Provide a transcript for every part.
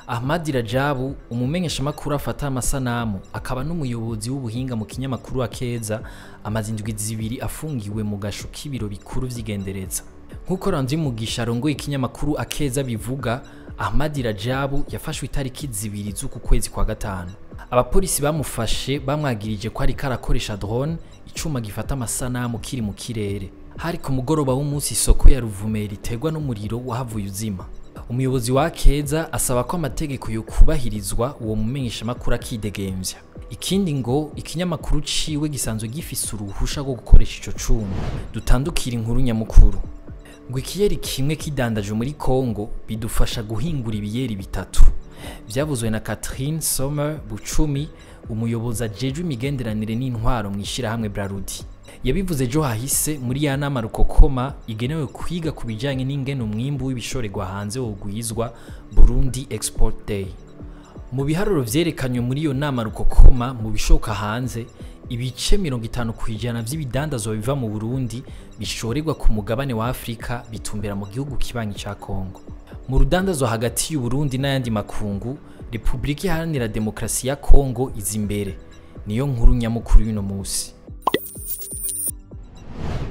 Ahmadi Rajabu, umumenyeshamakuru afata amasanamu akaba n'umuyobozi w'ubuhinga mu kinyamakuru Akeza, amaze indwi 2 afungiwe mu gasho k'ibiro bikuru vy'igendereza. Nk'uko Landry Mugisha arongoye ikinyamakuru Akeza bivuga, Ahmadi Rajabu yafashwe itariki 2 z'uku kwezi kwa gatanu. Abapolisi bamufashe bamwagirije ko ariko arakoresha drone, icuma gifata amasanamu kiri mu kirere. Hari ku mugoroba w'umunsi isoko ya Ruvumera iterwa n'umuriro wahavuye uzima. Umuyobozi wa Akeza asaba ko amategeko yo kubahirizwa, uwo mumenyeshamakuru akidegemvya. Ikindi ngo ikinyamakuru ciwe gisanzwe gifise uruhusha rwo gukoresha ico cuma. Dutandukira inkuru nyamukuru. Ngo ikiyeri kimwe kidandaje muri Kongo bidufasha guhingura ibiyeri 3. Vyavuzwe na Catherine Sommer Bucumi, umuyobozi ajejwe imigenderanire n'intwaro mu ishirahamwe Brarudi. Yabivuze ejo hahise muri ya nama rukokoma igenewe kwiga ku bijanye n'ingene umwimbu w'ibishorerwa hanze wogwizwa, Burundi Export Day. Mu biharuro vyerekanywe muri iyo nama rukokoma, mu bishoka hanze, ibice 50% vy'ibidandazwa biva mu Burundi bishorerwa ku mugabane wa Afrika bitumbera mu gihugu kibanyi ca Kongo. Mu rudandazwa hagati y'u Burundi n'ayandi makungu, Republika Iharanira Demokarasi ya Kongo iza imbere. Niyo nkuru nyamukuru y'uno musi.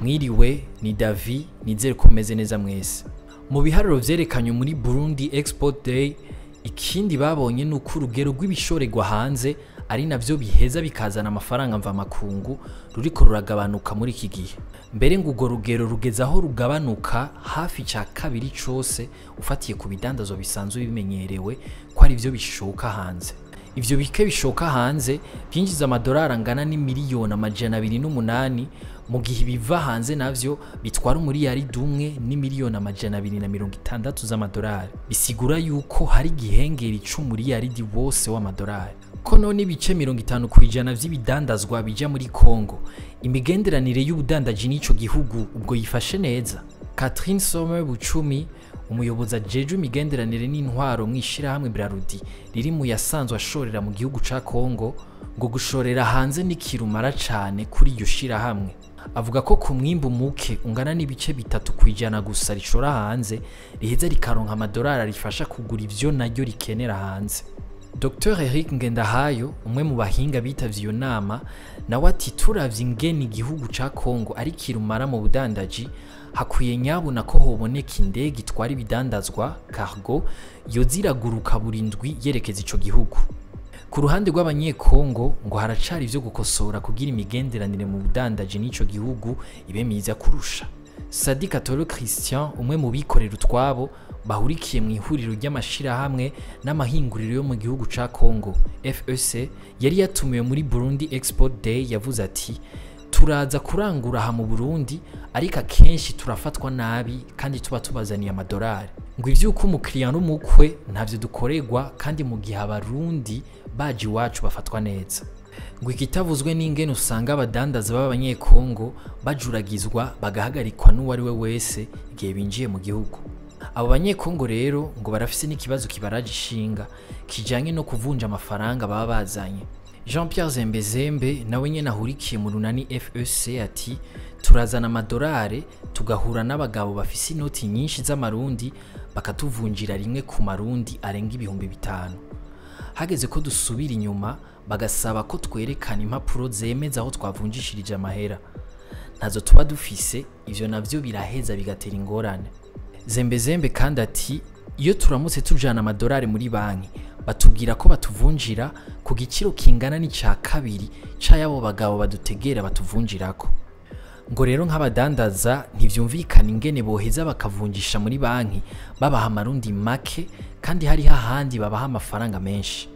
Mwiriwe, ni Davi, nizere ko mumeze neza mwese. Mu biharuro vyerekanywe muri Burundi Export Day, ikindi babonye ni uko urugero rw'ibishorerwa hanze, ari navyo biheza bikazana amafaranga mvamakungu, ruriko ruragabanuka muri iki gihe. Mbere ngo urwo rugero rugeze aho rugabanuka hafi ca kabiri cose ufatiye ku bidandazwa bisanzwe bimenyerewe ko ari vyo bishoka hanze. Ivyo bike bishoka hanze byinjiza amadolari angana n'imiliyoni 208, mu gihe ibiva hanze navyo bitwara umuriyaridi 1 n'imiliyoni 260 z'amadolari. Bisigura yuko hari igihengeri c'umuriyaridi wose w'amadolari. Ko none ibice 50% vy'ibidandazwa bija muri Kongo, imigenderanire y'ubudandaji n'ico gihugu ubwo yifashe neza? Catherine Sommer Bucumi, umuyobozi ajejwe imigenderanire n'intwaro mw'ishirahamwe Brarudi riri mu yasanzwe ashorera mu gihugu ca Kongo, ngo gushorera hanze ni kirumara cane kuri iryo shirahamwe. Avuga ko ku mwimbu muke ungana n'ibice 3% gusa rishora hanze, riheza rikaronka amadolari arifasha kugura ivyo naryo rikenera hanze. Dr Eric Ngendahayo, umwe mu bahinga bitavye iyo nama, nawe ati turavye ingene igihugu ca Kongo ari kirumara mu budandaji, hakwiye nyabuna ko hoboneka indege itwara ibidandazwa cargo yoziraguruka buri ndwi yerekeza ico gihugu. Ku ruhande rw'abanyekongo ngo haracari ivyo gukosora kugira imigenderanire mu budandaji n'ico gihugu ibe myiza kurusha. Sadi Katolo Christian, umwe mu bikorera utwabo bahurikiye mu ihuriro ry'amashirahamwe n'amahinguriro yo mu gihugu ca Kongo FEC, yari yatumiwe muri Burundi Export Day, yavuze ati turaza kurangura aha mu Burundi, ariko akenshi turafatwa nabi kandi tuba tubazaniye amadolari. Ngo ivy'uko umukiriya n'umukwe ntavyo dukorerwa, kandi mu gihe abarundi baje iwacu bafatwa neza. Ngo ikitavuzwe n'ingene usanga abadandaza b'abanyekongo bajuragizwa bagahagarikwa n'uwari we wese igihe binjiye mu gihugu. Abo banyekongo rero ngo barafise n'ikibazo kibaraje ishinga kijanye no kuvunja amafaranga baba bazanye. Jean Pierre Zembezembe nawe nyene ahurikiye mu runani FEC ati turazana amadolari tugahura n'abagabo bafise inoti nyinshi z'amarundi bakatuvunjira rimwe ku marundi arenga 5000. Hageze ko dusubira inyuma bagasaba ko twerekana impapuro zemeza aho twavunjishirije amahera. Ntazo tuba dufise, ivyo navyo biraheza bigatera ingorane. Zembezembe kandi ati iyo turamutse tujana amadolari muri banki batubwira ko batuvunjira ku giciro kingana n'ica kabiri c'ayabo bagabo badutegera batuvunjirako. Ngo rero nk'abadandaza ntivyumvikana ingene boheza bakavunjisha muri banki babaha amarundi make kandi hari hahandi babaha amafaranga menshi.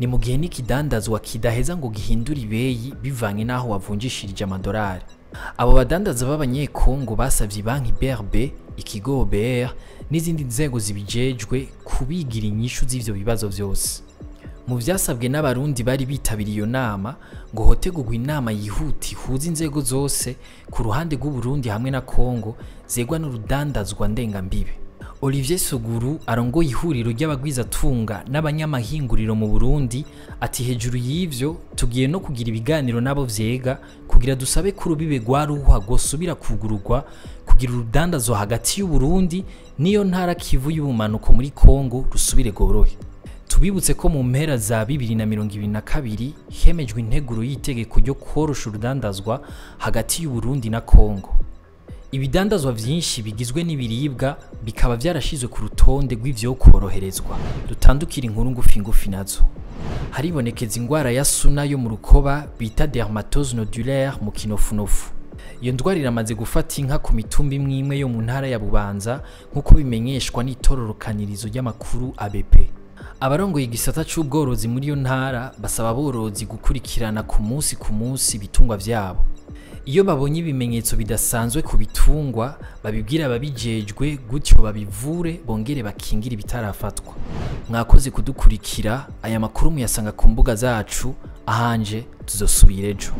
Ni mu gihe n'ikidandazwa kidaheza ngo gihindure ibeyi bivanye n'aho wavunjishirije amadolari. Abo badandaza b'abanyekongo basavye banki BRB, ikigo OBR n'izindi nzego zibijejwe kubigira inyishu z'ivyo bibazo vyose. Mu vyasabwe n'abarundi bari bitabiriye iyo nama, ngo hotegurwe inama yihuta ihuza inzego zose ku ruhande rw'Uburundi hamwe na Kongo zegwa n'urudandazwa ndengambibe. Olivier Suguru arongoye ihuriro ry'abagwizatunga n'abanyamahinguriro mu Burundi ati hejuru y'ivyo tugiye no kugira ibiganiro nabo vyega kugira dusabe ko urubibe rwa Ruhwa rwosubira kugururwa kugira urudandazwa hagati y'u Burundi n'iyo ntara Kivu y'ubumanuko muri Kongo rusubire gorohe. Tubibutse ko mu mpera za 2022 hemejwe integuro y'itegeko ryo korosha urudandazwa hagati y'u Burundi na Kongo. Ibidandazwa vyinshi bigizwe n'ibiribwa bikaba vyarashizwe ku rutonde rw'ivyo koroherezwa. Dutandukira inkuru ngufi ngufi nazo. Haribonekeza ingwara ya suna yo mu rukoba bita dermatose nodulaire mu kinofunofu. Iyo ndwara iramaze gufata inka ku mitumba imwe imwe yo mu ntara ya Bubanza, nk'uko bimenyeshwa n'itororokanirizo ry'amakuru ABP. Abarongoye igisata c'ubworozi muri iyo ntara basaba aborozi gukurikirana ku munsi ku munsi ibitungwa vyabo. Iyo babonye ibimenyetso bidasanzwe ku bitungwa, babibwira ababijejwe, gutyo babivure bongere bakingire ibitarafatwa. Mwakoze kudukurikira. Aya makuru muyasanga ku mbuga zacu. Ahanje tuzosubira ejo.